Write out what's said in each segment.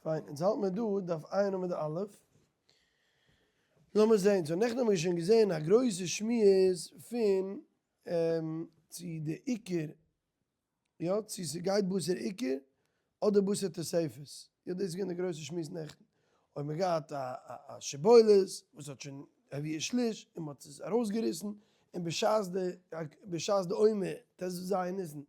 פיין, אונז האלט מיר דא דף ע' עמוד א'. לאמיר זעהן, so נעכטן האבן מיר שוין געזעהן א גרויסע שמועס פון צו די עיקר, יא, צו ס'גייט בתר עיקר אדער בתר תוספת. יא, דאס איז געווען די גרויסע שמועס נעכטן. אויב מ'האט געהאט א שיבולת וואס האט שוין הביאה שליש און מ'האט עס ארויסגעריסן, און בשעת די בשעת די עומר ט ז ניסן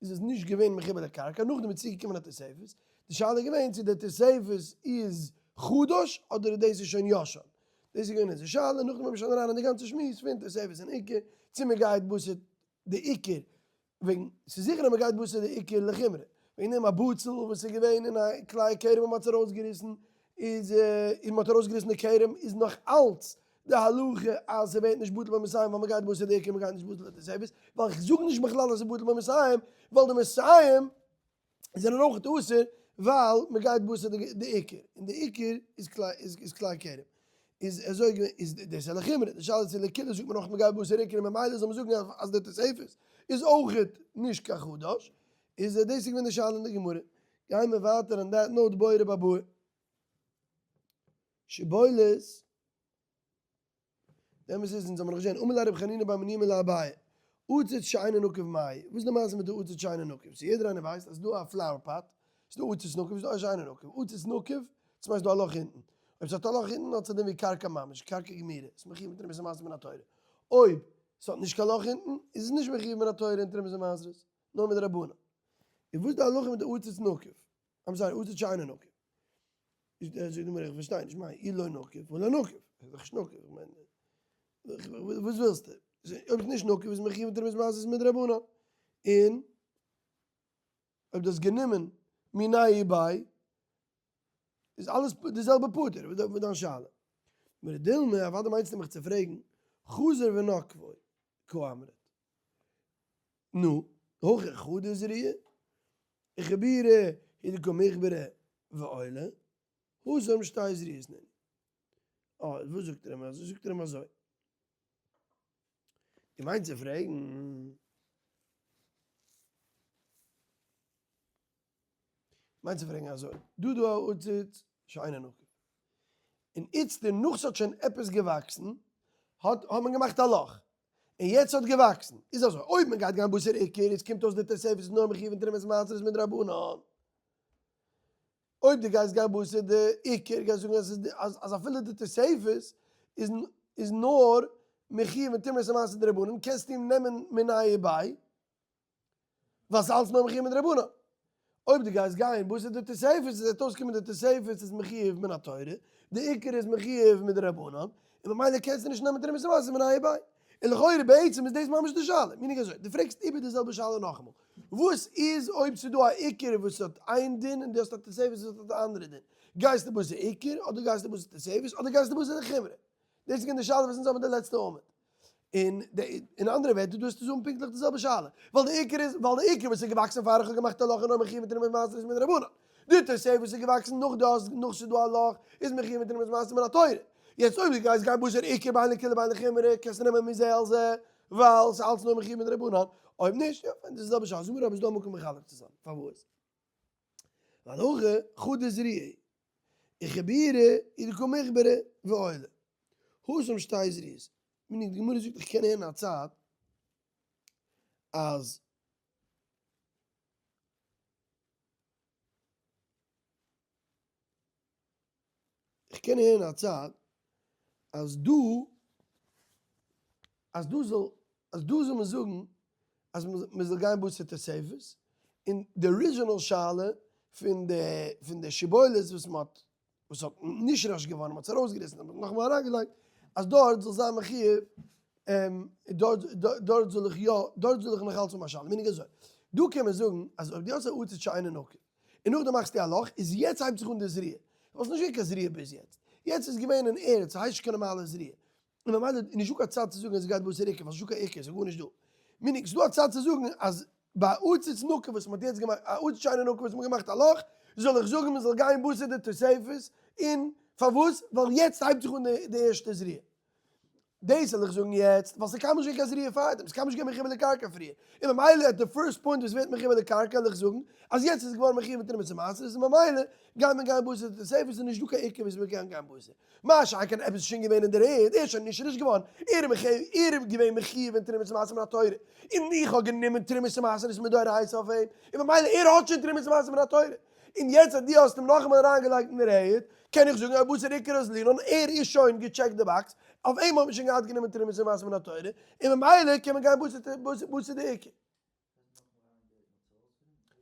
איז עס נישט געווען מחובר לקרקע, נאכדעם איז צוגעקומען א תוספת, די שאלה איז געווען צו די תוספת איז חדש אדער דאס איז שוין ישן, דאס איז געווען אונזער שאלה, נאכדעם האבן מיר שוין אריין אין די גאנצע שמועס פון תוספת און עיקר, צו מען גייט בתר די עיקר, וועגן ס'איז זיכער אז מען גייט בתר די עיקר לחומרא, וועגן דעם א בצל וואס איז געווען אין א כלי כרם און מען האט עס ארויסגעריסן איז און מען האט ארויסגעריסן די כרם איז נאך אלץ די הלכה אז ס'ווערט נישט בטל במאתים ווייל מ'גייט בתר די עיקר מ'גייט נישט בתר די תוספת, ווייל איך זאג נישט בכלל אז ס'איז בטל במאתים ווייל די מאתים זענען אויך אסור ווייל מ'גייט בתר די עיקר און די עיקר איז כלי כרם איז אזוי געווען איז דאס איז לחומרא די שאלה איז צו לקולא זאגט מען אויך מ'גייט בתר עיקר און ממילא זאל מען זאגן אז די תוספת איז אויך נישט קיין חדש איז דאס איז געווען די שאלה אין די גמרא גייען מיר ווייטער on that note בעי רב אבהו שיבולת דער אמת איז אונז האבן נאך געזען אמר ליה רבי חנינא בר מניומי לאביי עציץ שאינו נקוב מאי, וואס איז די מעשה מיט די עציץ שאינו נקוב? so יעדער איינער ווייסט אז ס'איז דא א flower pot, ס'איז דא עציץ נקוב, ס'איז דא א שאינו נקוב, עציץ נקוב, דאס מיינט ס'איז דא א לאך אונטן, אויב ס'האט א לאך אונטן האט עס א דין ווי קרקע ממש, קרקע גמירה, ס'איז מחיוב מיט תרומות ומעשרות מן התורה, אויב ס'האט נישט קיין לאך אונטן איז עס נישט מחיוב מן התורה אין תרומות ומעשרות, נאר מדרבנן. און וואס איז די הלכה מיט די עציץ נקוב? I'm sorry, עציץ שאינו נקוב. זאגט די גמרא איך פארשטיי נישט, מאי אי לא נקיב הא לא נקיב, איז דאך נישט נקוב, איך מיין, וואס ווילסטו? אויב איז נישט נקוב איז מחיוב מיט תרומות ומעשרות מדרבנן, און אויב דו האסט גענומען מיניה וביה איז אלעס די זעלבע פטור, וואס איז דיין שאלה? מרא דילמא, אוודאי מיינסטו מיך צו פרעגן, חזר ונקבו קאמרת. נו, הכא חדא זריעה, וחיבורא הוא דקא מיחברא ועולא, התם שתי זריעות נינהו. אה, וואס זאגט ער אים אזוי? זאגט ער אים אזוי. דו מיינסט צו פרעגן? מיינט צו פרעגן אזוי, דא דא א עציץ שאינו נקוב, און איצטער נאך ס'האט שוין עפעס געוואקסן, האט האט מען געמאכט א לאך, און יעצט ס'האט געוואקסן, איז אזוי, אויב מען גייט גיין בתר עיקר, איז קומט אויס די תוספת איז נאר מחיוב אין תרומת מעשרות מדרבנן. אויב דו גייסט גיין בתר די עיקר, גייסט זאגן אז אז אז אפילו די תוספת איז איז נאר מחיוב אין תרומת מעשרות דרבנן, קענסטו אים נעמען מיניה וביה. ווייל ס'איז אלץ נאר מחיוב מדרבנן. אויב דו גייסט גיין בתר די תוספת איז וועט אויסקומען די תוספת איז מחיוב מן התורה, די עיקר איז מחיוב מדרבנן, און ממילא קענסטו נישט נעמען תרומת ומעשרות מיניה וביה. און לכאורה בעצם איז דאס ממש די שאלה. meaning אזוי, דו פרעגסט איבער די זעלבע שאלה נאכאמאל. וואס איז אויב ס'איז דא א עיקר וואס האט איין דין און דו האסט א תוספת וואס האט א אנדערע דין? גייסטו בתר עיקר אדער גייסטו בתר תוספת אדער גייסטו בתר די חומרא? דאס איז געווען די שאלה וואס אונז האבן די לעצטע עמוד. און אין אנדערע ווערטער דא האסטו זאגן פונקטליך די זעלבע שאלה, ווייל די עיקר איז ווייל די עיקר וואס איז געוואקסן פאר איך האב געמאכט א לאך איז נאר מחיוב מיט תרומת מעשרות איז מדרבנן, די תוספת וואס איז געוואקסן נאך די האסט נאך ס'איז דא א לאך איז מחיוב מיט תרומת מעשרות מן התורה, יעצט אויב דו גייסט גיין בתר עיקר בין לקולא בין לחומרא קענסטו נעמען מזה אל זה ווייל ס'איז אלץ נאר מחיוב מדרבנן, אויב נישט יא פיין דאס איז די זעלבע שאלה, זאג מיר אויב איז דא א מקום מחלק צו זיין, פארוואס? ווייל הכא חדא זריעה וחיבורא הוא דקא מיחברא ועולא. התם שתי זריעות. meaning די גמרא זאגט איך קען הערן א צד אז איך קען הערן א צד אז דא אז דא זאל אז דא זאל מען זאגן אז מען זאל גיין בתר תוספת, און די original שאלה פון די פון די שיבולת וואס מען האט וואס האט נשרש געווארן, מען האט עס ארויסגעריסן און נאכאמאל אריינגעלייגט, אז דארט זאל זיין מחיוב, דארט דארט זאל איך יא, דארט זאל איך נאך אלץ האבן א שאלה, meaning אזוי, דא קען מען זאגן אז אויב דו האסט א עציץ שאינו נקוב, און נאכדעם מאכסטו א לאך, איז יעצט הייבט זיך אן די זריעה, וואלסט נישט געווען קיין זריעה ביז יעצט, יעצט איז געווען אין ערד, ס'הייסט נישט קיין נארמאלע זריעה, און ממילא איז נישטא קיין צד צו זאגן אז עס גייט בתר עיקר, ווייל ס'נישטא קיין עיקר, ס'איז גארנישט דא. meaning, ס'איז דא א צד צו זאגן אז ביי א עציץ נקוב וואס מ'האט יעצט געמאכט, א עציץ שאינו נקוב וואס מ'האט געמאכט א לאך, זאל איך זאגן מ'זאל גיין בתר די תוספת, און פארוואס? ווייל יעצט הייבט זיך אן די ערשטע זריעה. דאס וועל איך זאגן יעצט, ווייל ס'איז קיינמאל נישט געווען קיין זריעה פארדעם, ס'איז קיינמאל נישט געווען מחובר לקרקע פריער, און ממילא at the first point וואס ווערט מחובר לקרקע וועל איך זאגן אז יעצט איז עס געווארן מחויב מיט תרומות ומעשרות און ממילא גייט מען גיין בתר תוספת, ס'איז נישט דא קיין עיקר וואס מ'קען גיין בתר. מה שאין כן עפעס איז שוין געווען אין דער ערד, ער איז שוין נישט נישט געווארן, ער איז געווען מחויב אין תרומות ומעשרות מן התורה, און איך האב גענומען תרומות ומעשרות מדאורייתא אויף אים, און ממילא ער האט שוין תרומות ומעשרות מן התורה, און יעצט אז דו האסט אים נאכאמאל אריינגעלייגט אין דער ערד, קען איך זאגן אז בתר עיקר אזלינן, ער איז שוין געטשעקט די box, אויף אים האט מען שוין געהאט גענומען תרומות ומעשרות מן התורה, און ממילא קען מען גיין בתר די עיקר.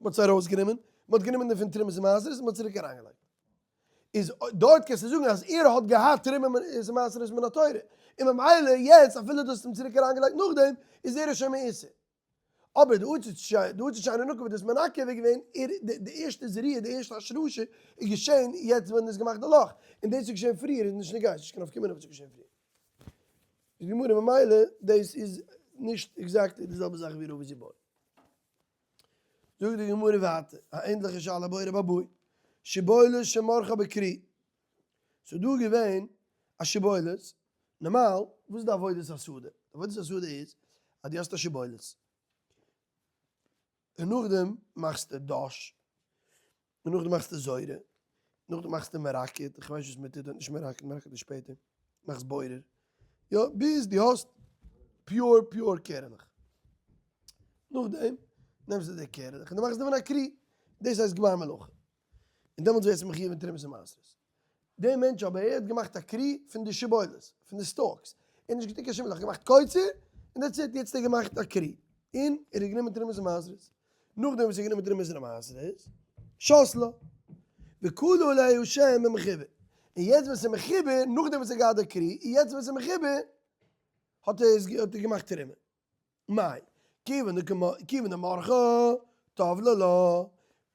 מען האט עס ארויסגענומען, מען האט גענומען דערפון תרומות ומעשרות און מען האט צוריק אריינגעלייגט. איז דארט קענסטו זאגן אז ער האט געהאט תרומות ומעשרות מן התורה, און ממילא יעצט אפילו דו האסט אים צוריק אריינגעלייגט נאכדעם, איז ער שוין מעושר. אבער די עציץ שאינו נקוב איז דאס מנקב איז געווען ער די ערשטע זריעה די ערשטע השרשה איז געשען יעצט ווען איז געמאכט די לאך, און דאס איז געשען פריער איז נישט נוגע, ס'נישט קיין נפקא מינה וואס איז געשען פריער. איז גמרא ממילא דאס איז נישט exactly די זעלבע זאך ווי רבא'ס איבעיא. זאגט די גמרא ווייטער א ענדליכע שאלה בעי רב אבהו, שיבולת שמרחה בכרי, ס'איז דא געווען א שיבולת, נארמאל וואס איז די עבודת השדה? די עבודת השדה איז אז דו האסט א שיבולת, און נאכדעם מאכסטו דש, און נאכדעם מאכסטו זורה, נאכדעם מאכסטו מרקד, איך ווייס נישט וואס מען טוט דארט, נישט מרקד, מרקד איז שפעטער, מאכסט בורר, יא, ביז דו האסט pure pure קערעלעך. נאכדעם נעמסטו די קערעלעך און דו מאכסט דערפון א כרי, דאס הייסט גמר מלאכה. און דעמאלטס ווערסטו מחויב אין תרומות ומעשרות. דער מענטש אבער ער האט געמאכט א כרי פון די שיבולת, פון די stalks, ער האט נישט געטון קיין שום מלאכה, געמאכט קוצר, און that's it, יעצט האט ער געמאכט א כרי, און ער האט גענומען תרומות ומעשרות. נאכדעם וואס ער האט גענומען תרומות ומעשרות, שתלה, וכלה עליה שן במחובר. און יעצט ווען ס'איז מחובר, נאכדעם וואס ער האט געהאט די כרי, און יעצט ווען ס'איז מחובר, האט ער געמאכט תרומה. מאי, כיוון דמרחה טבלה לה.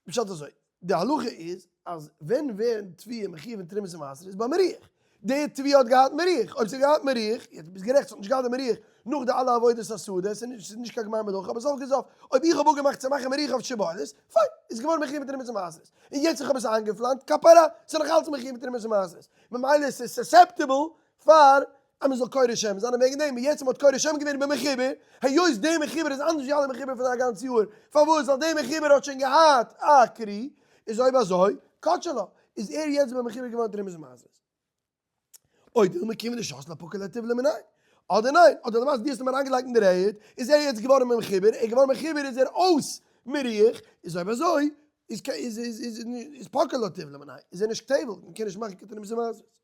פשט אזוי, די הלכה איז אז ווען ווערן תבואה מחויב אין תרומות ומעשרות איז ביי מירוח. די תבואה האט געהאט מירוח, אויב ס'האט געהאט מירוח, יעצט ביסט גערעכט ס'האט נישט געהאט די מירוח נאך די אלע עבודות השדה, ס'איז נישט קיין גמר מלאכה, אבער סוף כל סוף אויב איך האב אפגעמאכט צו מאכן מירוח אויף שיבולת, פיין, איז געווארן מחויב אין תרומות ומעשרות. און יעצט איך האב עס איינגעפלאנט, כפרה, ס'איז נאך אלץ מחויב אין תרומות ומעשרות. ממילא איז עס susceptible פאר אז מען זאל קורא שם זיין און וועגן דעם יעצט מען האט קורא שם געווען במחובר, היות דער מחובר איז אנדערש ווי אלע מחובר פון א גאנץ יאר, פארוואס? ווייל דער מחובר האט שוין געהאט א כרי, איז אויב אזוי קדשה לה, איז ער יעצט במחובר געווארן תרומות ומעשרות. או דילמא כיון דשתלה פקע ליה טיבלא מיניה, אדער ניין, אדער למעשה דו האסט אים אריינגעלייגט אין דער ערד, איז ער יעצט געווארן מחובר, ער איז געווארן מחובר איז ער אויס מירוח, איז אויב אזוי איז איז פקע ליה טיבלא מיניה, איז ער נישט טבל, מען קען נישט מאכן קיין תרומות ומעשרות.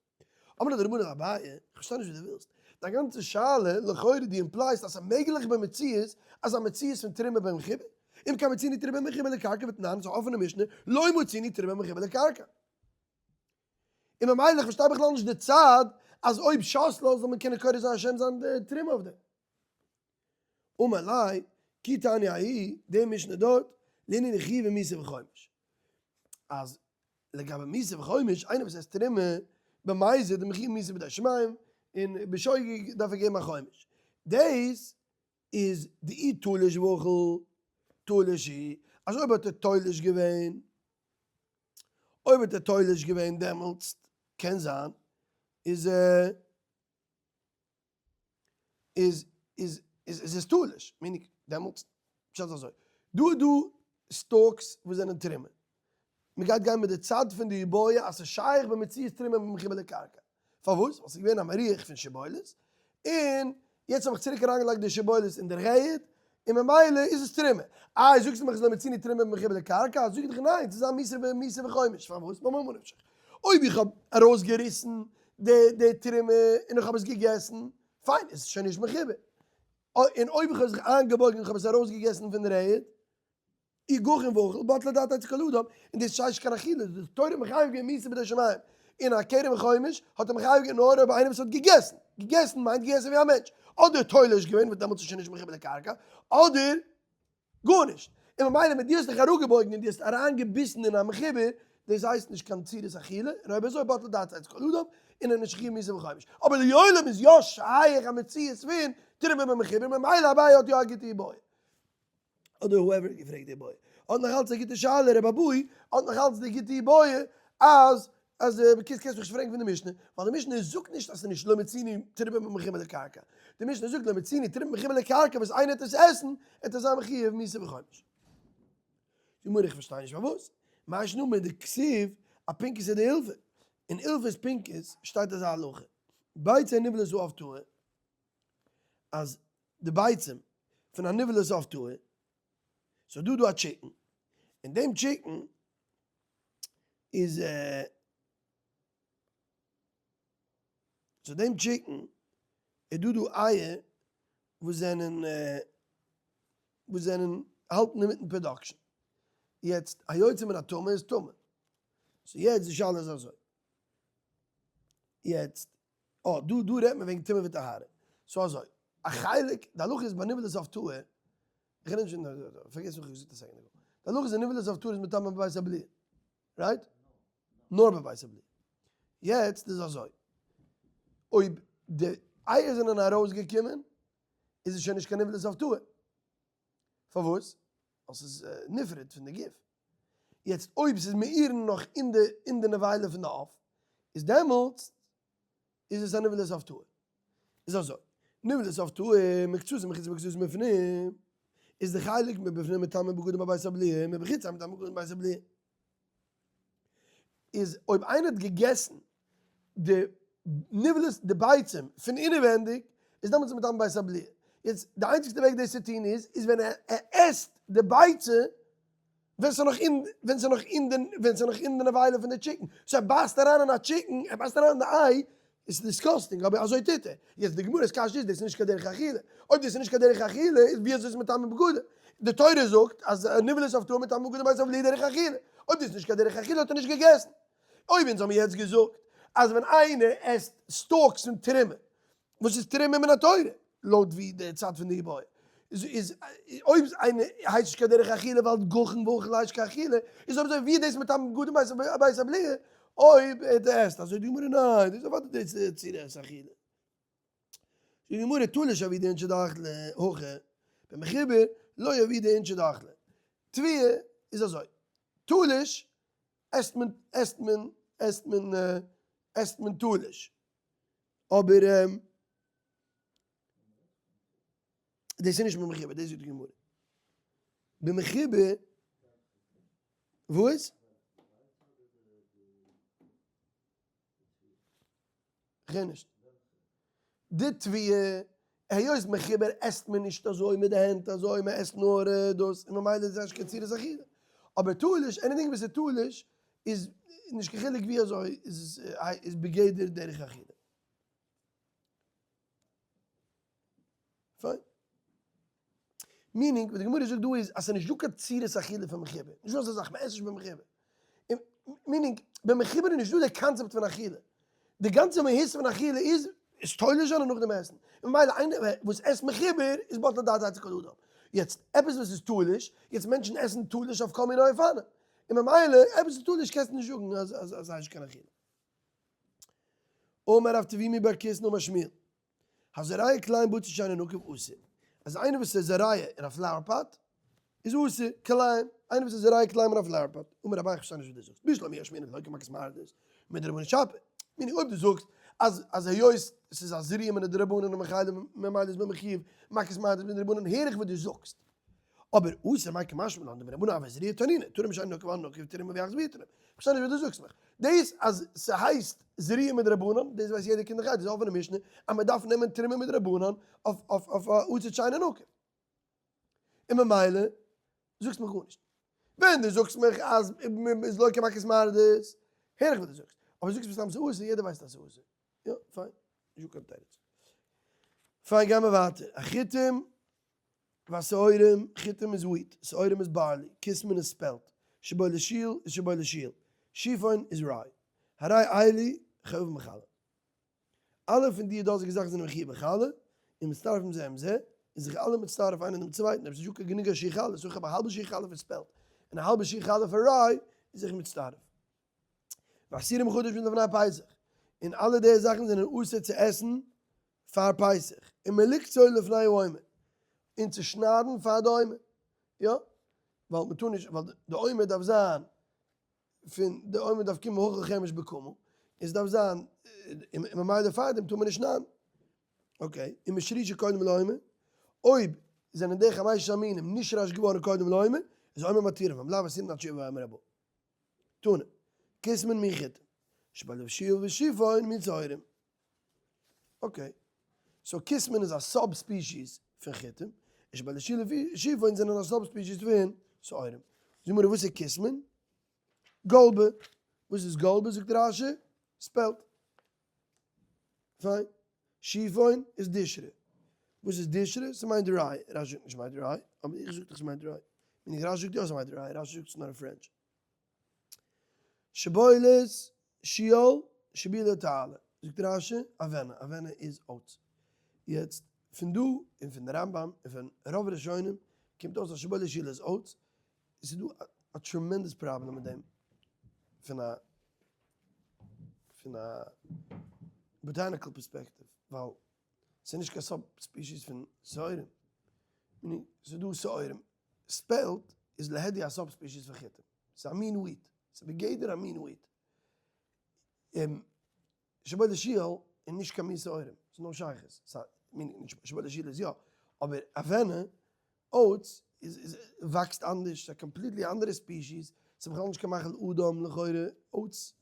אמר לו די רבנן אביי, איך פארשטיי נישט וואס דו ווילסט, דיין גאנצע שאלה לכאורה דו imply סט אז ס'איז מעגליך במציאות אז א מציאות פון תרומה במחובר, אם כן מצינו תרומה במחובר לקרקע ותנן, ס'איז א אפענע משנה, לא מצינו תרומה במחובר לקרקע. און ממילא איך פארשטיי בכלל נישט די צד אז אויב שתלה זאל מען קענען קורא זיין השם זיין די תרומה אויף דעם. אמר ליה, כי תניא ההיא, די משנה דארט, לענין חיובי מיתה וחומש. אז לגבי מיתה וחומש, איינער וואס עסט תרומה במזיד איז מחויב מיתה בידי שמים, און בשוגג דארף ער געבן א חומש. דאס איז דאי תלש ואכל תלוש הוא, אז אויב האט ער תולש געווען, אויב האט ער תולש געווען דעמאלטס קען זיין איז איז איז איז עס תלוש, meaning דעמאלטס פשט איז אזוי, דא איז דא stalks וואס זענען תרומה, מען גייט גיין מיט די צד פון די איבעיא אז ס'איז שייך במציאות תרומה במחובר לקרקע, פארוואס? ווייל ס'איז געווען א מירוח פון שיבולת, און יעצט האב איך צוריק אריינגעלייגט די שיבולת אין דער ערד, און ממילא איז עס תרומה. איי זאגסטו מיך איז לא מצינו תרומה במחובר לקרקע? זאג איך דיך ניין, ס'איז א מיתה וחומש, פארוואס? ממה נפשך? אויב איך האב ארויסגעריסן די תרומה און איך האב עס געגעסן, פיין, עס איז שוין נישט מחובר. און אויב איך האב זיך איינגעבויגן און איך האב עס ארויסגעגעסן פון דער ערד, אי גחין ואכל, בטלה דעתו אצל כל אדם, און דאס שייך נישט קיין אכילה, די תורה האט מחייב געווען מיתה בידי שמים, און א כרם וחומש האט ער מחייב געווען נאר אויב איינער וואס האט געגעסן, געגעסן מיינט געגעסן ווי א מענטש, אדער תולש געווען וואס דעמאלטס איז שוין נישט מחובר לקרקע, אדער גארנישט, און ממילא ווען דו האסט דיך אראפגעבויגן און דו האסט אריינגעביסן אין א מחובר, דאס הייסט נישט קיין צורת אכילה, און אויב אזוי בטלה דעתו אצל כל אדם, און ער איז נישט חייב מיתה וחומש. אבער לעולם איז יא שייך א מציאות פון תרומה במחובר, ממילא אביי האט יא א גוטע איבעיא. אדער whoever האט געפרעגט די איבעיא האט נאך אלץ א גוטע שאלה, רבי אבהו האט נאך אלץ די גוטע איבעיא אז. אז בקיצור קענסט מיך נישט פרעגן פון די משנה, ווייל די משנה זאגט נישט אז ס'איז נישט לא מצינו תרומה מחובר לקרקע, די משנה זאגט לא מצינו תרומה מחובר לקרקע וואס איינער העט עס עסן העט ער זיין מחיוב מיתה וחומש. די גמרא איך פארשטיי נישט פארוואס, מאי שנא מדכתיב אפינקסא דאילפא, אין אילפא'ס פנקס שטייט אזא הלכה, ביצי נבלת העוף טהור, אז די ביצים פון א נבלת עוף טהור, ס'איז דא דא א chicken, און דעם chicken איז צו דעם chicken איז דא דא אייער וואס זענען וואס זענען האלטן אינמיטן production, יעצט היוצא מן הטמא איז טמא, so יעצט די שאלה איז אזוי, יעצט אה דא דא רעדט מען וועגן טומאה וטהרה, so אזוי א חלק די הלכה איז ביי נבלת עוף טהור, איך רעד נישט פון פארגעס וואס איך האב געזאגט א second ago, די הלכה איז נבלת עוף טהור איז מטמא בבית הבליעה, right? נאר בבית הבליעה. יעצט איז אזוי, אויב די אייער זענען ארויסגעקומען איז עס שוין נישט קיין נבלת עוף טהור. פארוואס? ווייל ס'איז נפרד פון די גוף. יעצט אויב ס'איז מעורין נאך אין די אין די נבילה פון די עוף, איז דעמאלטס איז עס א נבלת עוף טהור. איז אזוי, נבלת עוף טהור מקצתו מחוץ ומקצתו מבפנים, איז די חלק מבפנים מטמא בגדים בבית הבליעה, מבחוץ מטמא בגדים בבית הבליעה. איז אויב איינער האט געגעסן די נבלת די ביצים פון אינעווענדיג איז דעמאלטס מטמא בית הבליעה. יעצט די איינציגסטע וועג דאס צו טון איז איז ווען ער עסט די ביצה ווען ס'איז נאך אין ווען ס'איז נאך אין די ווען ס'איז נאך אין די נבילה פון די chicken. so ער בייסט אריין אין א chicken ער בייסט אריין אין די איי איז disgusting אבער אזוי טוט ער. יעצט די גמרא'ס קשיא איז דאס איז נישט קיין דרך אכילה. אויב דאס איז נישט קיין דרך אכילה איז ווי אזוי איז מטמא בגדים? די תורה זאגט אז נבלת עוף טהור מטמא בגדים בבית הבליעה דרך אכילה. אויב דאס איז נישט קיין דרך אכילה האט ער נישט געגעסן. אויב אונז האבן יעצט געזאגט אז ווען איינער עסט stalks פון תרומה וואס איז תרומה מן התורה, לויט ווי די צד פון די איבעיא איז, אויב איינער הייסט נישט קיין דרך אכילה ווייל גחן ואכל הייסט קיין אכילה, איז אויב אזוי ווי איז דאס מטמא בגדים בית הבליעה אויב ער עסט אזוי די גמרא ניין דאס איז אוודאי די צורת אכילה. זאגט די גמרא תלוש עבידי אינשי דאכלה הכא במחובר לא עבידי אינשי דאכלה תבואה איז אזוי תלוש עסט מען עסט מען עסט מען עסט מען תלוש אבער דאס איז נישט במחובר, דאס זאגט די גמרא. במחובר, וואס? כ'הער נישט. די תבואה, היות מחובר עסט מען נישט אזוי מיט די הענט אזוי, מען עסט נאר דאס, און ממילא איז נישט קיין צורת אכילה. אבער תלוש, anything וואס איז תלוש, איז נישט קיין חילוק ווי אזוי, איז בגדר דרך אכילה. פיין. meaning, וואס די גמרא זאגט דא איז אז ס'איז נישט דא קיין צורת אכילה פון מחובר. נישט דא אזא זאך, מ'עסט נישט במחובר. meaning, במחובר איז נישט דא די קאנצעפט פון אכילה. די גאנצע מהות פון אכילה איז עס תולש זיין און נאכדעם עסן. און ממילא איינער וואס עסט מחובר איז בטלה דעתו אצל כל אדם. יעצט, עפעס וואס איז תלוש, יעצט מענטשן עסן תלוש אויף כל מיני אופנים. און ממילא, עפעס איז תלוש קענסטו נישט זאגן אז אז אז ס'איז נישט קיין אכילה. אמר רב תבימי בר קיסנא אמר שמואל, הזורע כלאים בציר שאינו נקוב אסור, אז איינער וואס איז זורע אין א flower pot איז אסור, כלאים, איינער וואס איז זורע כלאים אין א flower pot, אמר אביי איך פארשטיי נישט וואס דו זאגסט, בשלמא אי אשמעינן דלא כמכת מרדות מדרבנן שפיר, meaning אויב דו זאגסט אז אז היות עס איז א זריעה מן הדרבנן און ממילא איז מען מחיוב מכת מרדות מדרבנן הער איך וואס דו זאגסט, אבער אסור מאי קמשמע לן דמרבנן הוי זריעה תנינא, תרם שאינו נקוב אנא נקוב תרומה ויחזור ויתרום. כ'פארשטיי נישט וואס דו זאגסט מיך. דאס אז ס'הייסט זריעה מדרבנן, דאס ווייסט יעדער קינד אין חדר, דאס איז א אפענע משנה אז מ'דארף נעמען תרומה מדרבנן אויף אויף אויף א עציץ שאינו נקוב. און ממילא זאגסט מיך גארנישט. ווען דו זאגסט מיך אז איז לא כמכת מרדות, הער איך וואס דו זאגסט. אבער זאגסט מיר סתם ס'אסור, יעדער ווייסט אז ס'אסור. יא, פיין. נישטא קיין תירוץ. פיין, גיימער ווייטער. החיטים והשעורים, חיטים איז wheat, שעורים איז barley, כסמין איז spelt, שיבולת שועל איז שיבולת שועל, שיפון איז rye, הרי אלו חייבין בחלה. אלע פון די דאזיגע זאכן זענען מחיוב בחלה, און מצטרפים זה עם זה, און זיך אלע מצטרף איינער דעם צווייטן, אויב ס'איז נישטא קיין גענוג א שיעור חלה, so איך האב א האלבע שיעור חלה פון spelt, און א האלבע שיעור חלה פון rye, איז זיך מצטרף. ואסורים חדש מלפני פסח, און אלע די זאכן זענען אסור צו עסן פאר פסח, און מלקצור לפני העומר, און צו שניידן פאר די עומר, יא, ווייל מען טאר נישט, ווייל די עומר דארף זיין פון די עומר דארף קומען האכל חמש בקמה, און ס'דארף זיין, און ממילא פארדעם טאר מען נישט שניידן. okay, און משרישא קודם לעומר, אויב זענען די חמשת המינים נשרש געווארן קודם לעומר, איז עומר מתירם, ולאו אסורין עד שיבא העומר הבא. תנא, כוסמין מין חיטים, שיבולת שועל ושיפון מין שעורים. okay, so כוסמין איז א sub species פון חיטים, און שיבולת שועל ושיפון זענען א sub species פון שעורים. זאג מיר וואס איז כוסמין? גאלבע. וואס איז גאלבע זאגט רש"י? spelt. פיין. שיפון איז דישרא. וואס איז דישרא? ס'מיינט rye. רש"י זאגט נישט ס'מיינט rye, אבער איך זאג דאך ס'מיינט rye. מיין איך רש"י זאגט יא ס'מיינט rye, רש"י זאגט עס נאר אין French. שיבולת שועל שיבולת תעלה. זאגט רש"י, אווענע. אווענע איז oats. יעצט, פון דא און פון די רמב"ם און פון רוב ראשונים קומט אויס אז שיבולת שועל איז oats. עס איז דא א tremendous פראבלעם מיט דעם פון א פון א botanical perspective, ווייל ס'איז נישט קיין sub species פון שעורים, ס'איז דא שעורים, spelt איז להדיא א sub species פון חיטים, ס'איז א מין wheat, ס'איז בגדר א מין wheat, שיבולת שועל איז נישט קיין מין שעורים, ס'איז נאר שייכות, שיבולת שועל איז יא, אבער אווענע, oats, איז וואקסט אנדערש, ס'איז א completely אנדערע species, ס'איז בכלל נישט קיין מאכל אדם לכאורה, oats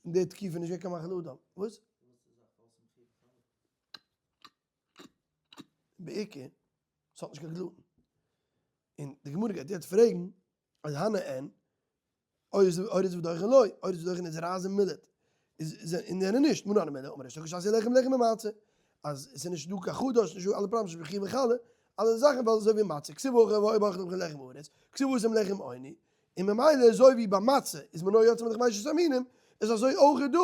אין די תקופה איז נישט געווען קיין מאכל אדם, וואס? בעיקר, ס'האט נישט קיין גלוטן. און די גמרא גייט יעצט פרעגן אז הני אין, אורז ודוחן לא, אורז ודוחן איז רייז און millet, איז און זענען נישט, מנא הני מילי, אמר ריש לקיש עשו לחם לחם ומצה, אז עס איז נישט דא קיין חדש, נישט דא אלע פראבלעמס, נישט בכי וחלה, אלע זאכן ווייל אזוי ווי מצה, כתיב הכא והיה באכלכם לחם הארץ, כתיב התם לחם עוני, און ממילא אזוי ווי ביי מצה איז מען נאר יוצא מיט חמשת המינים, איז אזוי אויך דא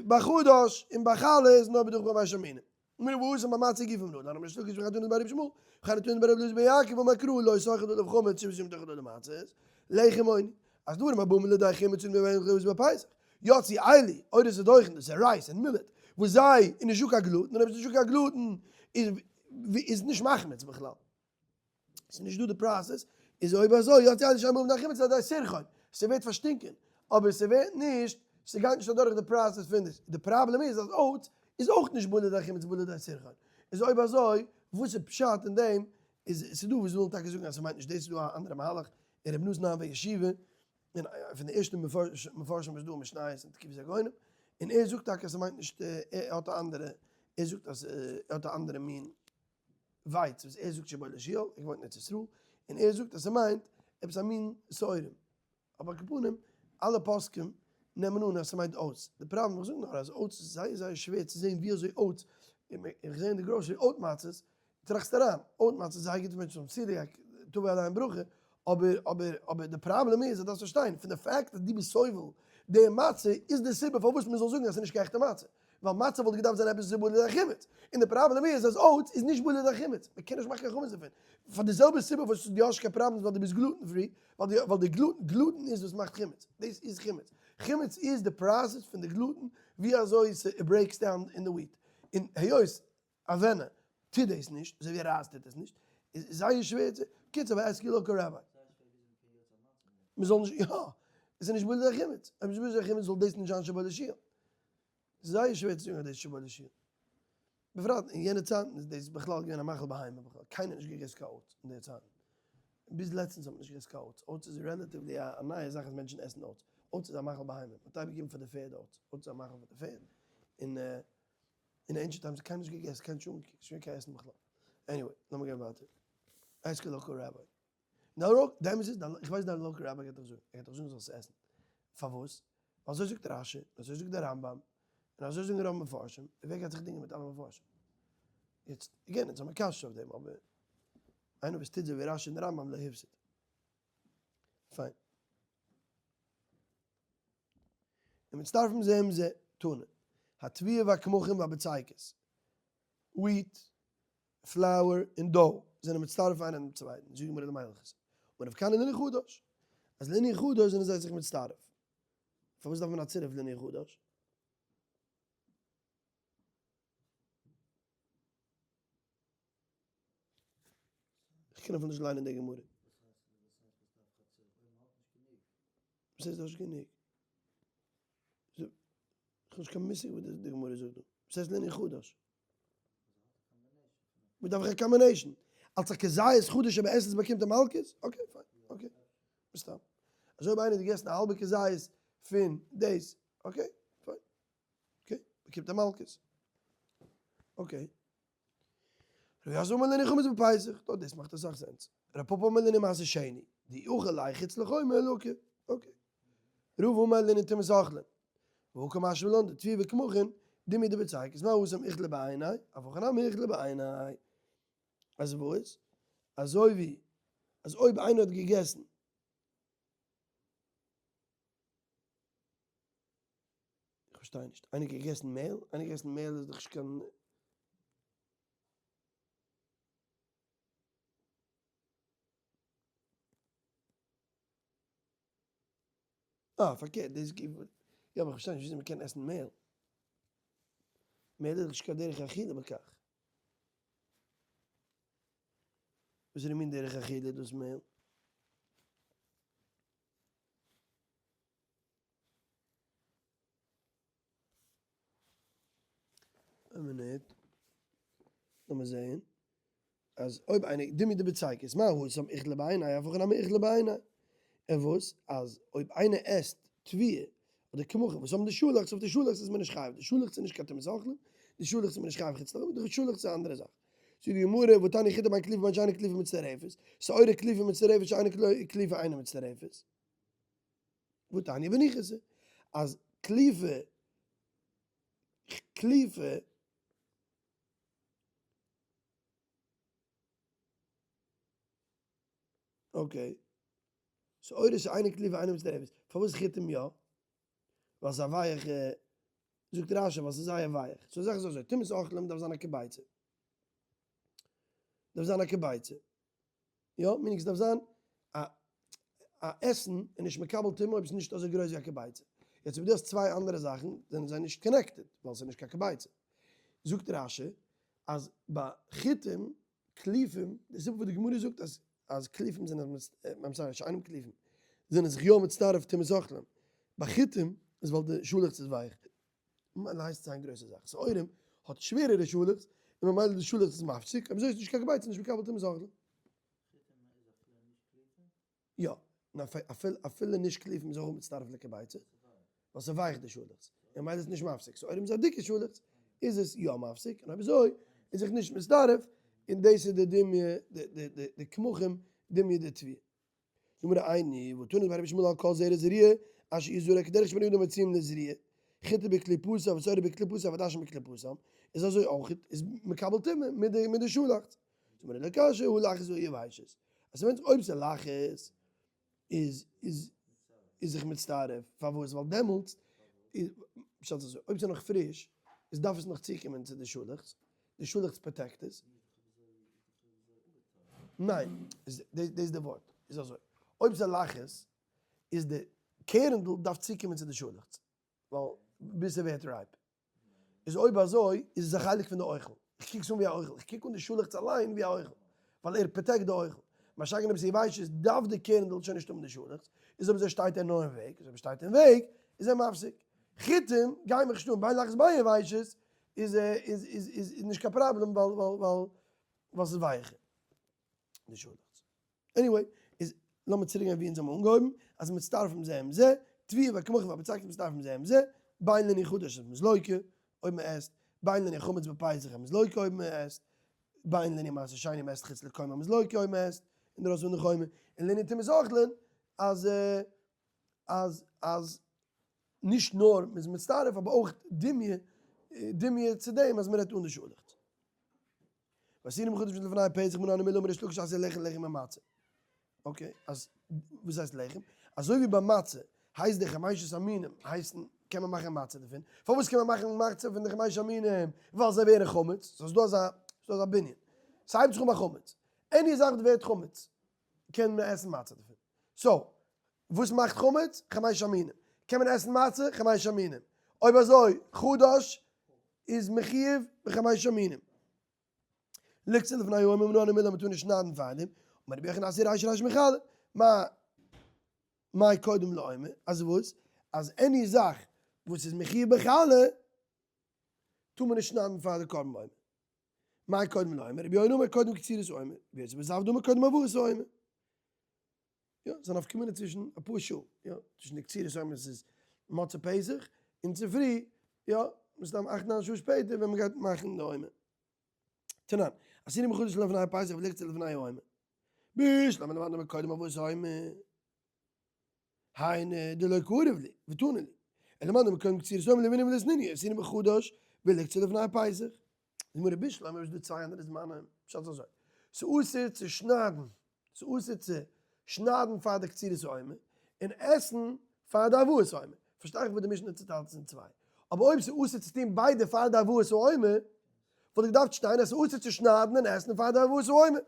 ביי חדש און ביי חלה איז נאר בדרך חמשת המינים. מיר וואס האבן מצה גופים נאר דאן האבן שלוקיש וחתונות ביי רבי שמואל וכן התונות ביי רבי אלעזר בן יעקב אמר קרא לא סוחט עליו חמץ שבעת ימים תאכל עליו מצות לחם עוני אז דברים הבאים לידי חימוץ און מביאים חמץ בפסח יצאו אלו אורז ודוחן דאס איז rice און millet וואס זיי איז נישטא קיין גלוטן און אויב איז נישטא קיין גלוטן איז נישט מחמיץ בכלל. ס'איז נישט דא די process, איז אויב אזוי יצאו אלו שאין באים לידי חימוץ לידי סירחון, ס'ווערט פארשטינקען, אבער ס'ווערט נישט, ס'גייט נישט אדורך די process פון דאס, די פראבלעם איז אז oats איז אויך נישט בא לידי חימוץ בא לידי סירחון, איז אויב אזוי וואס איז פשט אין דעם, איז ס'דא וואס ווילן טאקע זאגן אז ס'מיינט נישט דאס, ס'איז דא א אנדערע מהלך אין רבי נתן אהבה ישיבה, און פון די ערשטע מפרשים וואס איז דא אין משניות און תקופת הגאונים, און ער זאגט טאקע אז ס'מיינט נישט, ער האט א אנדערע, ער זאגט אז ער האט א אנדערע מין ווייץ וואס ער זאגט שיבולת שועל, ער וואוינט אין ארץ ישראל, און ער זאגט אז ס'מיינט עפעס א מין שעורים. אבער על כל פנים, אלע פוסקים נעמען אן אז ס'מיינט oats. די פראבלעם, איך זאג נאר אז oats איז זייער זייער שווער צו זען ווי אזוי oats, איך זע אין די grocery oat מצות, טראכסט אריין, oat מצות איז זייער גוט פאר מענטשן וואס האבן celiac, תבוא עליהם ברכה, אבער אבער אבער די פראבלעם איז אז דארפסט פארשטיין, פון די fact אז דו ביסט סובל די מצה איז די סיבה פארוואס מען זאל זאגן אז ס'איז נישט קיין עכטע מצה. ווייל מצה וואלט געדארפט זיין עפעס וואס איז בא לידי חימוץ, און די פראבלעם איז אז oats איז נישט בא לידי חימוץ, מען קען נישט מאכן קיין חמץ דערפון, פאר די זעלבע סיבה וואס דו האסט נישט קיין פראבלעמס ווייל דו ביסט gluten free, ווייל די גלוטן, גלוטן איז וואס מאכט חימוץ, דאס איז חימוץ, חימוץ איז די process פון די גלוטן ווי אזוי ס'ברעיקס down אין די wheat, און היות אווענע טוט דאס נישט, אזוי ווי רייז טוט עס נישט, איז זייער שווער צו, קיצור ועסקי לא קרבי. מ'זאל נישט, יא, עס איז נישט בא לידי חימוץ, אויב עס איז בא לידי חימוץ זאל דאס נישט זיין שיבולת שועל. זייער שווער צו זאגן אז דאס איז שיבולת שועל. בפרט אין יענע צייטן איז דאס בכלל געווען א מאכל בהמה בכלל, קיינער האט נישט געגעסן קיין oats אין די צייטן. ביז לעצטנס האט מען נישט געגעסן קיין oats. Oats איז relatively א נייע זאך אז מענטשן עסן oats. Oats איז א מאכל בהמה. מען האט אייביג געגעבן פאר די פערד oats. Oats איז א מאכל פאר די פערד. און אין ancient times האט קיינער נישט געגעסן, קיינער נישט אנגעקוקט, נישט געווען קיין עסן בכלל. Anyway, לאמיר גיין ווייטער. Ask your local rabbi. נאר אויב, די אמת איז, איך ווייס דיין local rabbi גייט דיך זאגן, ער גייט דיך זאגן זאלסט עס עסן. פארוואס? ווייל אזוי זאגט רש"י, און אזוי זאגט דער רמב"ם, און אזוי זאגן רוב מפרשים, און ווער גייט זיך דינגען מיט אלע מפרשים? יעצט, again, אונז האמיר קשיות אויף דעם, אבער איינער וואס טוט אזוי ווי רש"י און דער רמב"ם לא הפסיד. פיין. ומצטרפים זה עם זה, תנא, התבואה והקמחים והבצקת, wheat, flour און dough זענען מצטרף איינער דעם צווייטן, זאגט די גמרא למאי הלכתא, אמר רב כהנא לענין חדש, אז לענין חדש זענען זיי זיך מצטרף, פארוואס דארף מען א צירוף לענין חדש? איך קען אפילו נישט ליינען די גמרא. וואס הייסט דו האסט גענוג? איך האב נישט קיין מושג וואס די גמרא זאגט דא. וואס הייסט לענין חדש? מען דארף א combination. אלס א כזית חדש אויב ער עסט עס באקומט ער מלקות? okay fine. okay. מסתם. אזוי אויב איינער האט געגעסן א האלבע כזית פון דאס. okay fine. okay. באקומט ער מלקות. okay. ר' יוסף אמר לענין חמץ בפסח. דא דאס מאכט אסאך sense. ר' פפא אמר לענין מעשר שני. דאי אכיל ליה חוץ לחומר לקי. okay. רבא אמר לענין טומאת אוכלין. והא קא משמע לן דתבואה וקמחין דומיא דבצקת מה התם אכלה בעיניה אף הכא נמי אכלה בעיניה אז וואס? אזוי ווי אז אויב איינער האט געגעסן איך פארשטיי נישט, איינער האט געגעסן מעהל? איינער געגעסן מעהל איז דאך נישט קיין. אה, פארקערט, דאס גיב, יא אבער איך פארשטיי נישט וויאזוי מ'קען עסן מעהל. מעהל איז דאך נישט קיין דרך אכילה בכך. וואס איז די מין דרך אכילה דאס מעהל? איין מינוט, לאמיר זעהן, אז אויב איינער, דומיא דבצקת, מה התם אכלה בעיניה, אף הכא נמי אכלה בעיניה, און וואס אז אויב איינער עסט תבואה אדער קמחים וואס האבן די שאלעכץ, אויף די שאלעכץ איז מען נישט חייב, די שאלעכץ איז נישט קיין טומאת אוכלים, די שאלעכץ איז מען נישט חייב חוץ לחומר, די שאלעכץ איז א אנדערע זאך. זאגט די גמרא, והתניא חיטה בין קליפה בין שאינה קליפה מצטרפת, שעורה קליפה מצטרפת שאינה קליפה אינה מצטרפת. והתניא בניחותא, אז קליפה, קליפה, okay, שעורה שאינה קליפה אינה מצטרפת, פארוואס חיטים יא? ווייל ס'איז א ווייעכע, זאגט רש"י ווייל ס'איז זייער ווייעך, so זאך איז אזוי, טומאת אוכלים דארף זיין א כביצה, דארף זיין א כביצה, יא, meaning ס'דארף זיין א א עסן און נישט מקבל טומאה אויב ס'איז נישט אזוי גרויס ווי א כביצה. יעצט אויב דו האסט צוויי אנדערע זאכן זענען זיי נישט connected ווייל ס'איז נישט קיין כביצה. זאגט רש"י אז ביי חיטים קליפים, די סיבה וואס די גמרא זאגט אז אז קליפים זענען I'm sorry שאינם קליפים זענען זיך יא מצטרף טומאת אוכלים ביי חיטים איז ווייל די שאלעכץ איז ווייך. ממילא הייסט עס איין גרויסע זאך. שעורים האט שווערערע שאלעכץ, און ממילא די שאלעכץ איז מפסיק, אויב אזוי איז נישט קיין כביצה נישט מקבל טומאת אוכלים. יא, אפילו נישט קליפים איז אויך מצטרף לכביצה, ווייל ס'ווייכט די שאלעכץ, און ממילא איז עס נישט מפסיק. שעורים איז א דיקע שאלעכץ, איז עס יא מפסיק, און אויב אזוי איז זיך נישט מצטרף, און דאס איז די דומיא, די קמחים דומיא דתבואה. גמרא איני, והתנא דבי רבי ישמעאל על כל זרע זריעה, אשר יזרע כדרך שבני אדם מוציאים לזריעה, חיטה בקליפתה ושעורה בקליפתה ועדשים בקליפתם, איז אזוי אויך איז מקבל טומאה מיט די מיט די שאלאכץ. גמרא לא קשיא הא לחות והא יבשות. אז ס'ווענדט זיך אויב ס'איז לחות איז איז איז זיך מצטרף, פארוואס? ווייל דעמאלטס איז פשט איז אזוי, אויב ס'איז נאך פריש איז דארף עס נאך צוקומען צו די שאלאכץ, די שאלאכץ protect עס. ניין, דאס איז די ווארט, איז אזוי, אויב ס'איז לחות, איז די קערנדל דארף צוקומען צו די שאלעכץ, ווייל ביז ס'ווערט ripe. איז אויב אזוי איז עס א חלק פון די אוכל, איך קוק עס אן ווי א אוכל, איך קוק אן די שאלעכץ אליין ווי א אוכל, ווייל ער protect די אוכל. משא"כ אויב ס'איז יבשות דארף די קערנדל שוין נישט האבן די שאלעכץ, איז אויב אזוי שטייט ער נאר אין וועג, איז אויב ער שטייט אין וועג איז ער מפסיק. חיטים גייען מיך נישט אן, בין לחות בין יבשות איז איז איז איז נישט קיין פראבלעם ווייל ווייל ווייל ווייל ס'איז ווייעכער די שאלעכץ. anyway, איז לאמיר צוריק גיין ווי אונז האבן אנגעהויבן, אז מצטרפים זה עם זה, תבואה וקמחים והבצקת מצטרפים זה עם זה, בין לענין חדש אז מ'איז לוקה אויב מ'עסט, בין לענין חמץ בפסח אז מ'איז לוקה אויב מ'עסט, בין לענין מעשר שני מ'עסט חוץ לחומר אז מ'איז לוקה אויב מ'עסט אינדרויסן פון די חומר, און לענין טומאת אוכלין אז אז אז נישט נאר מ'איז מצטרף אבער אויך דומיא דומיא צו דעם אז מ'רעדט אן די שאלעכץ. ועשינו מחדש לפני פסח מנא הני מילי אמר ריש לקיש עשי לחם לחם ומצה. okay, אז וואס הייסט לחם? אזוי ווי ביי מצה הייסט די חמשת המינים הייסן קען מען מאכן מצה דערפון. פארוואס קען מען מאכן מצה פון די חמשת המינים? ווייל זיי ווערן חמץ. סאו ס'איז דא אזא ס'איז דא אזא בנין. ס'הייבט זיך אן ביי חמץ. any זאך וואס ווערט חמץ קען מען עסן מצה דערפון. so, וואס מאכט חמץ? חמש המינים. קען מען עסן מצה? חמש המינים. אויב אזוי, חדש איז מחיוב בחמש המינים. לקצור לפני העומר מנא הני מילי מ'טאר נישט שניידן פארדעם, אמר רבי יוחנן עשי רישא רישא מחלה. מה. מאי קודם לעומר, אז וואס? אז any זאך וואס איז מחיוב בחלה טאר מען נישט שניידן פאר די קרבן עומר. מאי קודם לעומר, רבי יונה אומר קודם קצירת העומר, רבי יוסי בר זבדא אומר קודם הבאת העומר. יא, ס'איז א נפקא מינה צווישן אפאר שעה, יא, צווישן די קצירת העומר וואס איז מוצאי פסח, און צופרי, יא, מסתם אכט ניין שעה שפעטער ווען מ'גייט מאכן די עומר. תנן, עשינו מחדש לפני הפסח ולקצר לפני העומר. בשלמא למדנו מקודם הבאת העומר. היינו דלא קרב לי, ותנא לי. אלא למדנו מקודם קצירת העומר למיניה ולתניניה, עשינו מחדש ולקצר לפני הפסח. די גמרא בשלמא איז דא צוויי אנדערע זמנים, פשט איז אזוי, ס'אסור צו שניידן, ס'אסור צו שניידן פאר די קצירת העומר, און עסן פאר די הבאת העומר. פארשטיי איך וואס די משנה צוטיילט עס אין צוויי. אבער אויב ס'איז אסור צו טון ביידע פאר די הבאת העומר, וואלט געדארפט שטיין אז ס'איז אסור צו שניידן און עסן פאר די הבאת העומר.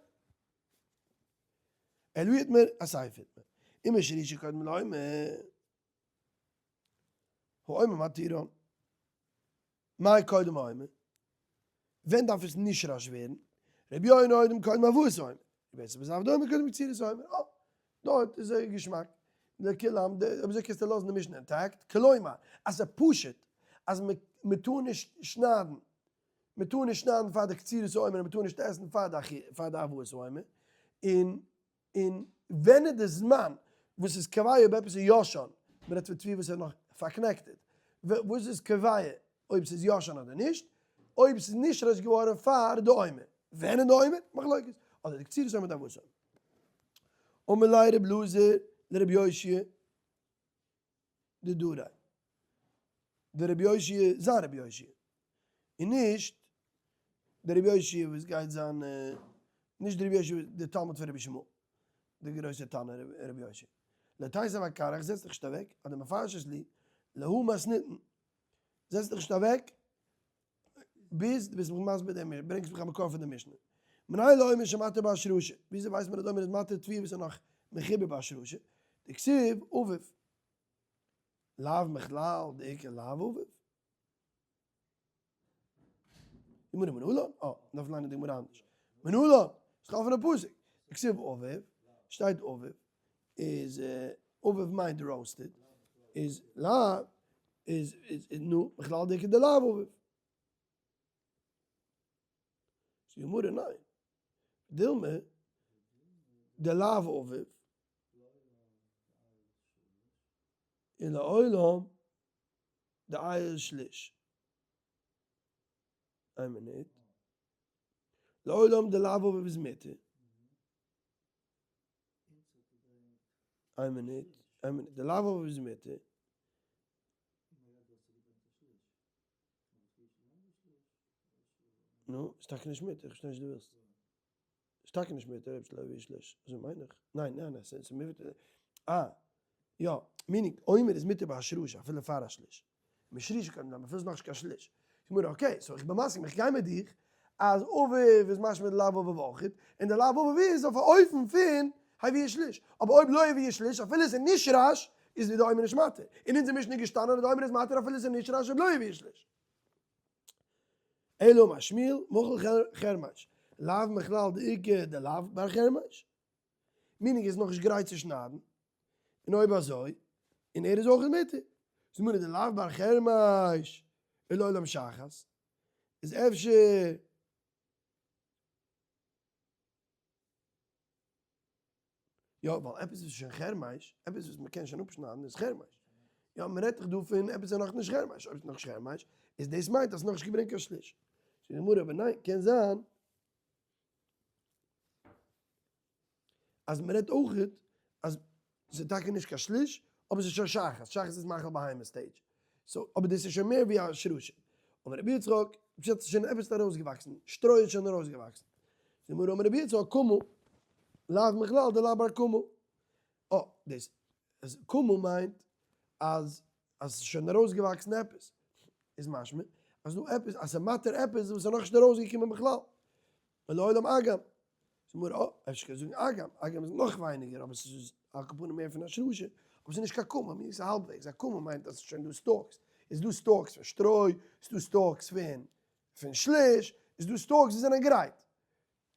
אלא איתמר אסיפא איתמר. אם השרישה קודם לעומר, העומר מתירן. מאי קודם העומר? ווען דארף עס נשרש ווערן? רבי יונה אומר קודם הבאת העומר. רבי יוסי בר זבדא אומר קודם קצירת העומר. אה, דארט איז זייער געשמאק. לכולם, אויב אזוי קענסטו לאזן די משנה intact, כלומר, אז ס'איז פשוט אז מען טאר נישט שניידן, מען טאר נישט שניידן פאר די קצירת העומר און מען טאר נישט עסן פאר די הבאת העומר, און און ווען איז די זמן וואס איז קובע אויב עפעס איז ישן, מען רעדט פון תבואה וואס איז נאך פאר connected, וואס איז קובע אויב ס'איז ישן אדער נישט, אויב ס'איז נשרש געווארן פאר די עומר, ווען איז די עומר? מחלוקת, אדער די קצירת העומר די הבאת העומר. אמר ליה רב אלעזר לרבי יאשיה דדריה, די רבי יאשיה זיין רבי יאשיה, און נישט די רבי יאשיה וואס גייט זיין, נישט די רבי יאשיה די תלמיד פון רבי ישמעאל, די גרויסע תנא רבי יאשיה. לא תיתיב אכרעך זעץ דיך נישט אוועק, אדער מפרשת לי, להא מתניתין, זעץ דיך נישט אוועק ביז דו ביסט מיך מסביר דעם משנה, ברענגסט מיך א מקור פון די משנה. מנין לעומר שמתיר בהשרשה, וויאזוי ווייסט מען אז עומר איז מתיר תבואה וואס איז נאך מחובר בהשרשה? דכתיב עביב. לאו מכלל דאיכא לאו עביב. גמרא מנלן? אה, מ'דארף ליינען די גמרא אנדערש. מנלן, איז דאך אפענע פסוק. דכתיב עביב, שטייט עביב, איז עביב מיינט roasted, איז לאו, איז נו, מכלל דאיכא דלאו עביב. זאגט די גמרא ניין. דילמא דלאו עביב. און לעולם דעייל שליש. איין מינוט. לעולם דלאו עביב איז מותר. איין מינוט, איין מינוט. דלאו עביב איז מותר. נו, איז טאקע נישט מותר, איך פארשטיי נישט וואס דו ווילסט. איז טאקע נישט מותר אויב שלא יביא שליש, אזוי מיין איך. ניין, ניין, ניין, ס'איז מותר. אה, יא, meaning, עומר איז מותר בהשרשה, אפילו פאר א שליש. משרישה קען זיין, אפילו ס'איז נאכנישט קיין שליש. גמרא, okay, so איך בין מסכים, איך גיי מיט דיך, אז עביב איז משמע די לאו עביב אויכעט, און די לאו עביב איז אויף א אופן פון הביא שליש. אבער אויב לא הביא שליש, אפילו ס'איז נשרש, איז די עומר נישט מתיר. אין אונזער משנה איז געשטאנען אז די עומר איז מתיר אפילו ס'איז נשרש אויב לא הביא שליש. אלא אמר שמואל, מחול חרמש, לאו מכלל דאיכא דלאו בר חרמש. meaning איז נאכנישט גרייט צו שניידן, און אויב אזוי, און ער איז אויך מותר. זאגט מיר דלאו בר חרמש, ולעולם שחת, איז אפשר. יא, ווייל עפעס וואס איז שוין חרמש, עפעס וואס מ'קען שוין אפשניידן איז חרמש. יא, מ'רעדט דאך דא פון עפעס איז נאכנישט חרמש, אויב איז נאכנישט חרמש, איז דאס מיינט אז ס'נאכנישט געברענגט קיין שליש. זאגט די גמרא, אבער ניין, קען זיין אז מ'רעדט אויכעט אז ס'איז טאקע נישט קיין שליש, אבער ס'איז שוין שחת, שחת איז מאכל בהמה stage. so, אבער דאס איז שוין מער ווי א שרשה. אבער רבי יצחק, פשט ס'איז שוין עפעס ארויסגעוואקסן, שטרוי איז שוין ארויסגעוואקסן. זאגט די גמרא אמר רבי יצחק, קמה, לאו מכלל דלאו בר קמה. אה, דאס אז קמה מיינט אז אז ס'איז שוין ארויסגעוואקסן עפעס. איז משמע אז דא עפעס, אז ס'מתיר עפעס וואס איז נאכנישט ארויסגעקומען בכלל. ולעולם אגם. זאגט די גמרא, אה, אפשר קען מען זאגן אגם, אגם איז נאך ווייניגער, אבער ס'איז על כל פנים מער פון א שרשה, אבער ס'איז נישט קיין קמה, מיר איז האלבוועגס, א קמה מיינט אז ס'איז שוין דא stalks, איז דא stalks פון שטרוי, איז דא stalks פון שליש, איז דא stalks וואס זענען גרייט.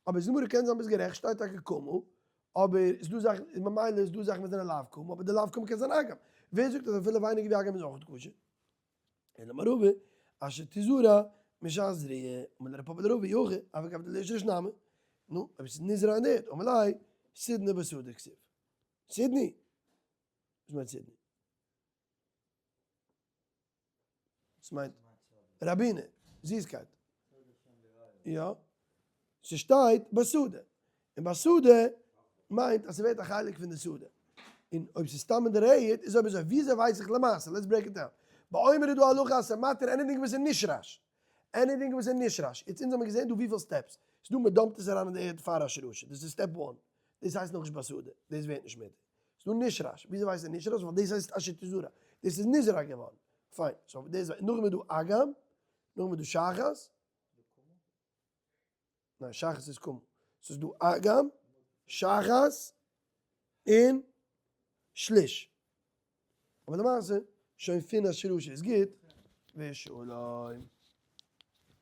אבער זאגט די גמרא קען זיין ביסט גערעכט, שטייט טאקע קמה, אבער איז דא זאכן, איז ממילא איז דא זאכן וואס זענען לאו קמה, אבער די לאו קמה קען זיין אגם. ווער זאגט אז אפילו ווייניגער ווי אגם איז אויך כשר? אלא אמר רבא, אשר תזרע משעת זריעה, אמר ליה רב פפא לרבא, אי הכי, אף על גב דלא אישרש נמי. נו, אויב עס איז נזרע אין די ערד, אמר ליה, סודני בשדה כתיב. סודני? וואס מיינט סודני? וואס מיינט ראבינע? זיסקייט. יא. ס'שטייט בשדה. און בשדה מיינט אז ס'ווערט א חלק פון די שדה. און אויב ס'איז סתם אין די ערד, איז אויב אזוי, וויאזוי ווייס איך למעשה? Let's break it down. בעומר איז דא א הלכה אז ס'מתיר anything וואס איז נשרש. Anything וואס איז נשרש. יעצט אונז האמיר געזען דא וויפיל steps. ס'דא מ'דאמפט עס אריין אין די ערד פאר השרשה. דאס איז step one. דאס הייסט נאכנישט בשדה. דאס ווערט נישט מותר. ס'דא נשרש. וויאזוי ווייסט ער נשרש? ווייל דאס הייסט אשר תזרע. דאס איז נזרע געווארן. פיין. So דאס נאכדעם איז דא אגם. נאכדעם איז דא שחת. ניין, שחת איז קמה. ס'איז דא אגם, שחת, און שליש. אבער למעשה, שוין פון השרשה איז גוט, ושלום.